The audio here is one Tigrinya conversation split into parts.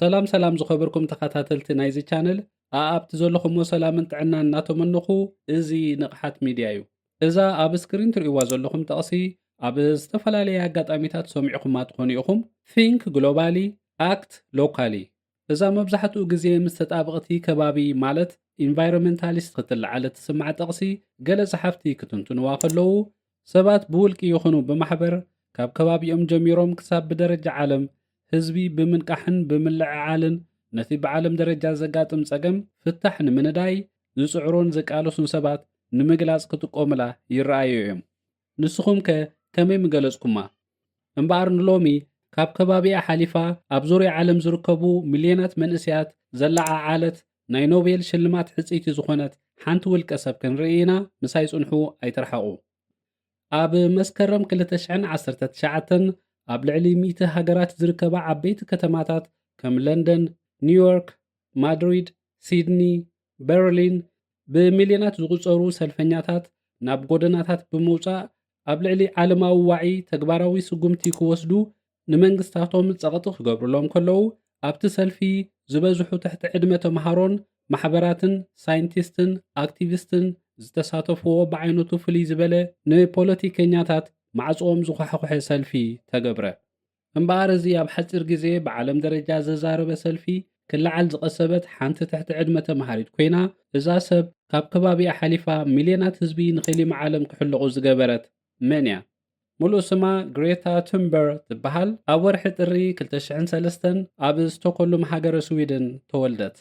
ሰላም ሰላም ዝኸበርኩም ተኸታተልቲ ናይዚ ቻነል፣ ኣኣብቲ ዘለኹሞ ሰላምን ጥዕናን እናተመነኹ፣ እዚ ንቕሓት ሚድያ እዩ። እዛ ኣብ ስክሪን ትርእይዋ ዘለኹም ጠቕሲ ኣብ ዝተፈላለየ ኣጋጣሚታት ሰሚዕኹማ ትኾኑ ኢኹም። Think globally, act locally። እዛ መብዛሕትኡ ግዜ ምስ ተጣብቕቲ ከባቢ ማለት ኢንቫይሮንመንታሊስት ክትለዓል እትስማዕ ጠቕሲ፣ ገለ ጸሓፍቲ ክትንትንዋ ከለዉ፣ ሰባት ብውልቂ ይኹኑ ብማሕበር ካብ ከባቢኦም ጀሚሮም ክሳብ ብደረጃ ዓለም ህዝቢ ብምንቃሕን ብምልዕዓልን ነቲ ብዓለም ደረጃ ዘጋጥም ጸገም ፍታሕ ንምንዳይ ዝጽዕሩን ዝቃለሱን ሰባት ንምግላጽ ክጥቀሙላ ይረኣዩ እዮም። ንስኹም ከ ከመይ ምገለጽኩማ? እምበኣር ንሎሚ ካብ ከባቢኣ ሓሊፋ ኣብ ዙርያ ዓለም ዝርከቡ ሚልዮናት መንእሰያት ዘለዓዓለት ናይ ኖቤል ሽልማት ሕጽይቲ ዝኾነት ሓንቲ ውልቀ ሰብ ክንርኢ ኢና። ምሳይ ጽንሑ ኣይትርሓቑ። ኣብ መስከረም ክልተ ሽሕን ዓሰርተ ትሽዓተን ኣብ ልዕሊ ሚእቲ ሃገራት ዝርከባ ዓበይቲ ከተማታት ከም ለንደን፣ ኒውዮርክ፣ ማድሪድ፣ ሲድኒ፣ በርሊን ብሚልዮናት ዝቑጸሩ ሰልፈኛታት ናብ ጎደናታት ብምውጻእ ኣብ ልዕሊ ዓለማዊ ዋዒ ተግባራዊ ስጉምቲ ክወስዱ ንመንግስታቶም ጸቕጢ ክገብሩሎም ከለዉ፣ ኣብቲ ሰልፊ ዝበዝሑ ትሕቲ ዕድመ ተምሃሮን ማሕበራትን ሳይንቲስትን ኣክቲቪስትን ዝተሳተፍዎ ብዓይነቱ ፍልይ ዝበለ ንፖለቲከኛታት ማዕጽኦም ዝኳሕኩሐ ሰልፊ ተገብረ። እምበኣር እዚ ኣብ ሓጺር ግዜ ብዓለም ደረጃ ዘዛረበ ሰልፊ ክለዓል ዝቐሰበት ሓንቲ ትሕቲ ዕድመ ተምሃሪት ኮይና፣ እዛ ሰብ ካብ ከባቢኣ ሓሊፋ ሚልዮናት ህዝቢ ንኽሊማ ዓለም ክሕልቑ ዝገበረት መን እያ? ሙሉእ ስማ ግሬታ ቱንበርግ ትበሃል። ኣብ ወርሒ ጥሪ ክልተ ሽሕን ሰለስተን ኣብ ስቶኮልም ሃገረ ስዊድን ተወልደት።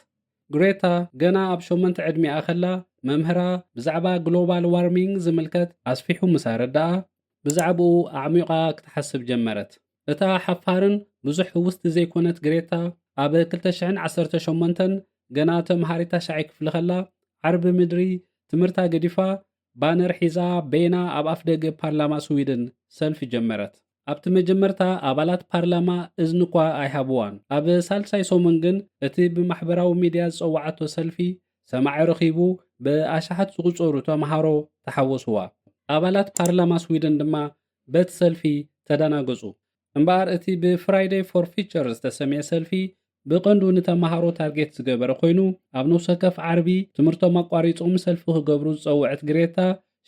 ግሬታ ገና ኣብ ሸሞንተ ዕድሚኣ ከላ መምህራ ብዛዕባ ግሎባል ዋርሚንግ ዝምልከት ኣስፊሑ ምስ ኣረድኣ፣ ብዛዕባኡ ኣዕሚቓ ክትሓስብ ጀመረት። እታ ሓፋርን ብዙሕ ህውስቲ ዘይኮነት ግሬታ ኣብ ክልተ ሽሕን ዓሰርተ ሸሞንተን ገና ተምሃሪት ታሽዓይ ክፍሊ ከላ ዓርቢ ምድሪ ትምህርታ ገዲፋ ባነር ሒዛ በይና ኣብ ኣፍደገ ፓርላማ ስዊድን ሰልፊ ጀመረት። ኣብቲ መጀመርታ ኣባላት ፓርላማ እዝኒ እኳ ኣይሃብዋን። ኣብ ሳልሳይ ሰሙን ግን እቲ ብማሕበራዊ ሚድያ ዝጸዋዓቶ ሰልፊ ሰማዒ ረኺቡ ብኣሽሓት ዝቑጸሩ ተምሃሮ ተሓወስዋ። ኣባላት ፓርላማ ስዊድን ድማ በቲ ሰልፊ ተደናገጹ። እምበኣር እቲ ብ Friday for Future ዝተሰምየ ሰልፊ ብቐንዱ ንተምሃሮ ታርጌት ዝገበረ ኮይኑ፣ ኣብ ነፍሲ ወከፍ ዓርቢ ትምህርቶም ኣቋሪጾም ሰልፊ ክገብሩ ዝጸውዐት ግሬታ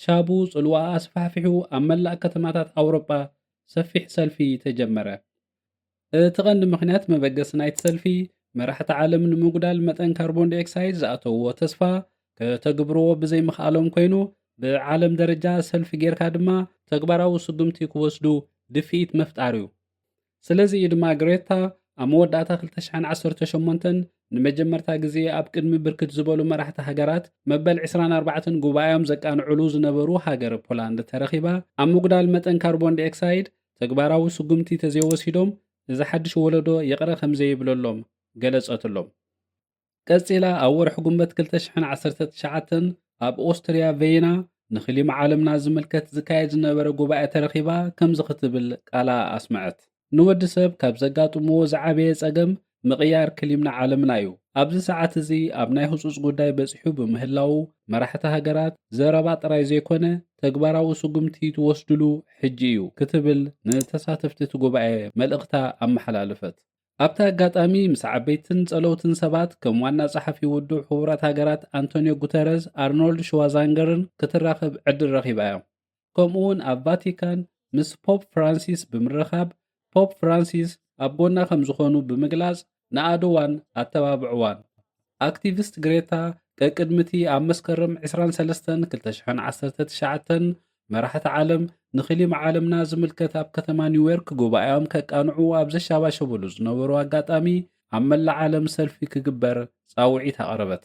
ሻቡ ጽልዋኣ ኣስፋሕፊሑ ኣብ መላእ ከተማታት ኣውሮጳ ሰፊሕ ሰልፊ ተጀመረ። እቲ ቀንዲ ምኽንያት መበገሲ ናይቲ ሰልፊ መራሕቲ ዓለም ንምጉዳል መጠን ካርቦን ዳይኦክሳይድ ዝኣተውዎ ተስፋ ከተግብርዎ ብዘይምኽኣሎም ኮይኑ፣ ብዓለም ደረጃ ሰልፊ ጌርካ ድማ ተግባራዊ ስጉምቲ ክወስዱ ድፍኢት ምፍጣር እዩ። ስለዚ እዩ ድማ ግሬታ ኣብ መወዳእታ ክልተ ሽሕን ዓሰርተ ሸሞንተን ንመጀመርታ ግዜ ኣብ ቅድሚ ብርክት ዝበሉ መራሕቲ ሃገራት መበል ዕስራን ኣርባዕተን ጉባኤኦም ዘቃንዕሉ ዝነበሩ ሃገረ ፖላንድ ተረኺባ ኣብ ምጉዳል መጠን ካርቦን ዳይኦክሳይድ ተግባራዊ ስጉምቲ ተዘይወሲዶም እዚ ሓድሽ ወለዶ ይቕረ ከም ዘይብለሎም ገለጸትሎም። ቀጺላ ኣብ ወርሒ ጉንበት ክልተ ሽሕን ዓሰርተ ትሽዓተን ኣብ ኦስትርያ ቬና ንክሊማ ዓለምና ዝምልከት ዝካየድ ዝነበረ ጉባኤ ተረኺባ ከምዚ ክትብል ቃላ ኣስምዐት። ንወዲ ሰብ ካብ ዘጋጥምዎ ዝዓበየ ጸገም ምቕያር ክሊምና ዓለምና እዩ። ኣብዚ ሰዓት እዚ ኣብ ናይ ህጹጽ ጉዳይ በጺሑ ብምህላዉ መራሕቲ ሃገራት ዘረባ ጥራይ ዘይኮነ ተግባራዊ ስጉምቲ ትወስድሉ ሕጂ እዩ ክትብል ንተሳተፍቲ እቲ ጉባኤ መልእኽታ ኣመሓላለፈት። ኣብቲ ኣጋጣሚ ምስ ዓበይትን ጸለውትን ሰባት ከም ዋና ጸሓፊ ውድብ ሕቡራት ሃገራት ኣንቶኒዮ ጉተረዝ፣ ኣርኖልድ ሽዋዛንገርን ክትራኸብ ዕድል ረኺባ እያ። ከምኡ እውን ኣብ ቫቲካን ምስ ፖፕ ፍራንሲስ ብምርኻብ ፖፕ ፍራንሲስ ኣብ ጎና ከም ዝኾኑ ብምግላጽ ንኣደዋን ኣተባብዕዋን። ኣክቲቪስት ግሬታ ቀቅድሚ እቲ ኣብ መስከረም ዕስራን ሰለስተን ክልተ ሽሕን ዓሰርተ ትሽዓተን መራሕቲ ዓለም ንክሊማ ዓለምና ዝምልከት ኣብ ከተማ ኒውዮርክ ጉባኤኦም ከቃንዑ ኣብ ዘሻባሸብሉ ዝነበሩ ኣጋጣሚ ኣብ መላእ ዓለም ሰልፊ ክግበር ጻውዒት ኣቕረበት።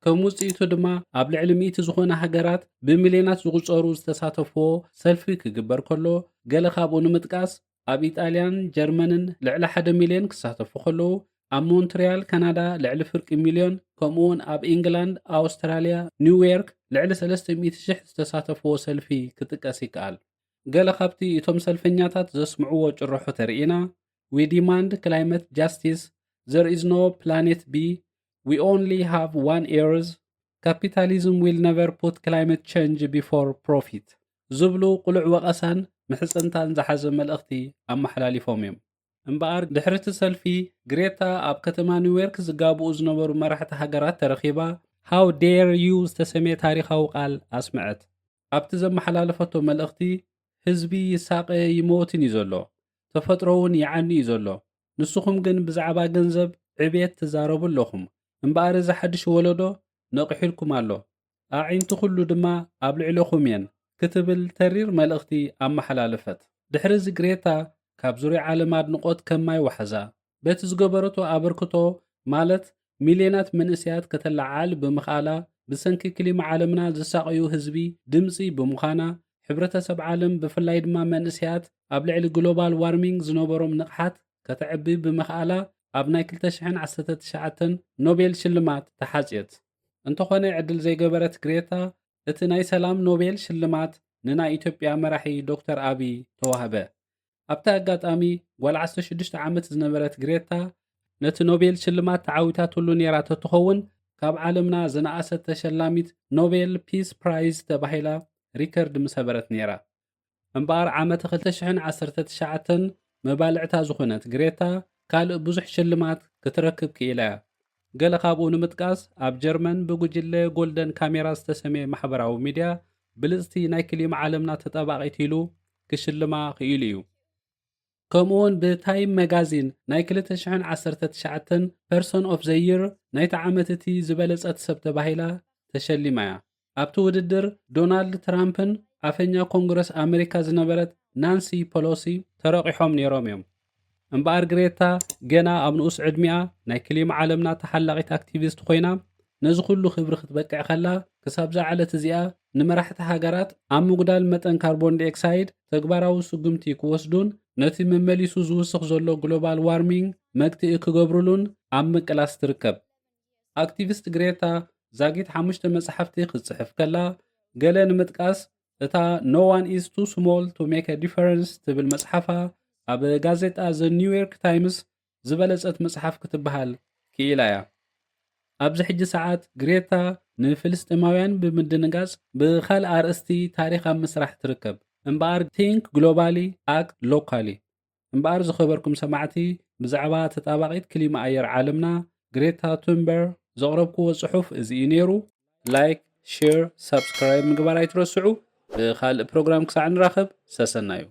ከም ውጽኢቱ ድማ ኣብ ልዕሊ ሚእቲ ዝኾና ሃገራት ብሚልዮናት ዝቑጸሩ ዝተሳተፍዎ ሰልፊ ክግበር ከሎ፣ ገለ ካብኡ ንምጥቃስ ኣብ ኢጣልያን ጀርመንን ልዕሊ ሓደ ሚልዮን ክሳተፉ ከለዉ፣ ኣብ ሞንትሪያል ካናዳ ልዕሊ ፍርቂ ሚልዮን፣ ከምኡውን ኣብ ኢንግላንድ፣ ኣውስትራልያ፣ ኒውዮርክ ልዕሊ ሰለስተ ሚእቲ ሽሕ ዝተሳተፍዎ ሰልፊ ክጥቀስ ይከኣል። ገለ ካብቲ እቶም ሰልፈኛታት ዘስምዕዎ ጭርሖ ተርኢና፣ We demand climate justice, there is no planet B, we only have one Earth, capitalism will never put climate change before profit ዝብሉ ቅሉዕ ወቐሳን ምሕጽንታን ዝሓዘ መልእኽቲ ኣመሓላሊፎም እዮም። እምበኣር ድሕሪ እቲ ሰልፊ፣ ግሬታ ኣብ ከተማ ኒውዮርክ ዝጋብኡ ዝነበሩ መራሕቲ ሃገራት ተረኺባ፣ How dare you ዝተሰምየ ታሪኻዊ ቃል ኣስምዐት። ኣብቲ ዘመሓላለፈቶ መልእኽቲ፣ ህዝቢ ይሳቐ ይመውትን እዩ ዘሎ፣ ተፈጥሮ እውን ይዓኒ እዩ ዘሎ። ንስኹም ግን ብዛዕባ ገንዘብ ዕብየት ትዛረቡ ኣለኹም። እምበኣር እዚ ሓድሽ ወለዶ ነቒሑ ኢልኩም ኣሎ። ኣዒንቲ ኩሉ ድማ ኣብ ልዕለኹም እየን ክትብል ተሪር መልእኽቲ ኣመሓላለፈት። ድሕሪ እዚ ግሬታ ካብ ዙርያ ዓለም ኣድንቖት ከም ማይ ወሓዛ። በቲ ዝገበረቶ ኣበርክቶ ማለት ሚልዮናት መንእሰያት ከተለዓዕል ብምኽኣላ፣ ብሰንኪ ክሊማ ዓለምና ዝሳቐዩ ህዝቢ ድምጺ ብምዃና፣ ሕብረተሰብ ዓለም ብፍላይ ድማ መንእሰያት ኣብ ልዕሊ ግሎባል ዋርሚንግ ዝነበሮም ንቕሓት ከተዕቢ ብምኽኣላ ኣብ ናይ ክልተ ሽሕን ዓሰርተ ትሽዓተን ኖቤል ሽልማት ተሓጽየት። እንተኾነ ዕድል ዘይገበረት ግሬታ እቲ ናይ ሰላም ኖቤል ሽልማት ንናይ ኢትዮጵያ መራሒ ዶክተር ኣቢይ ተዋህበ። ኣብቲ ኣጋጣሚ ጓል ዓሰርተ ሽዱሽተ ዓመት ዝነበረት ግሬታ ነቲ ኖቤል ሽልማት ተዓዊታትሉ ነይራ ተትኸውን ካብ ዓለምና ዝነኣሰት ተሸላሚት ኖቤል ፒስ ፕራይዝ ተባሂላ ሪከርድ ምሰበረት ነይራ። እምበኣር ዓመት ክልተ ሽሕን ዓሰርተ ትሽዓተን መባልዕታ ዝኾነት ግሬታ ካልእ ብዙሕ ሽልማት ክትረክብ ክኢላ እያ። ገለ ካብኡ ንምጥቃስ ኣብ ጀርመን ብጉጅለ ጎልደን ካሜራ ዝተሰመየ ማሕበራዊ ሚድያ ብልጽቲ ናይ ክሊማ ዓለምና ተጣባቒት ኢሉ ክሽልማ ክኢሉ እዩ። ከምኡውን ብታይም መጋዚን ናይ ክልተ ሽሕን ዓሰርተ ትሽዓተን ፐርሰን ኦፍ ዘ ይር ናይቲ ዓመት እቲ ዝበለጸት ሰብ ተባሂላ ተሸሊማ እያ። ኣብቲ ውድድር ዶናልድ ትራምፕን ኣፈኛ ኮንግረስ ኣመሪካ ዝነበረት ናንሲ ፖሎሲ ተረቒሖም ነይሮም እዮም። እምበኣር ግሬታ ገና ኣብ ንኡስ ዕድሚኣ ናይ ክሊማ ዓለምና ተሓላቒት ኣክቲቪስት ኮይና ነዚ ኩሉ ክብሪ ክትበቅዕ ከላ ክሳብ ዝዓለት እዚኣ ንመራሕቲ ሃገራት ኣብ ምጉዳል መጠን ካርቦን ዲኦክሳይድ ተግባራዊ ስጉምቲ ክወስዱን ነቲ መመሊሱ ዝውስኽ ዘሎ ግሎባል ዋርሚንግ መግትኢ ክገብሩሉን ኣብ ምቅላስ ትርከብ። ኣክቲቪስት ግሬታ ዛጊት ሓሙሽተ መጽሓፍቲ ክትጽሕፍ ከላ፣ ገለ ንምጥቃስ እታ No One Is Too Small to Make a Difference ትብል መጽሓፋ ኣብ ጋዜጣ ዘ ኒው ዮርክ ታይምስ ዝበለጸት መጽሓፍ ክትበሃል ክኢላ እያ። ኣብዚ ሕጂ ሰዓት ግሬታ ንፍልስጤማውያን ብምድንጋጽ ብኻልእ ኣርእስቲ ታሪኽ ኣብ ምስራሕ ትርከብ። እምበኣር ቲንክ ግሎባሊ ኣክት ሎካሊ። እምበኣር ዝኸበርኩም ሰማዕቲ ብዛዕባ ተጣባቒት ክሊማ ኣየር ዓለምና ግሬታ ቱንበር ዘቕረብክዎ ጽሑፍ እዚ እዩ ነይሩ። ላይክ፣ ሼር፣ ሳብስክራይብ ምግባር ኣይትረስዑ። ብኻልእ ፕሮግራም ክሳዕ ንራኸብ ሰሰናዩ።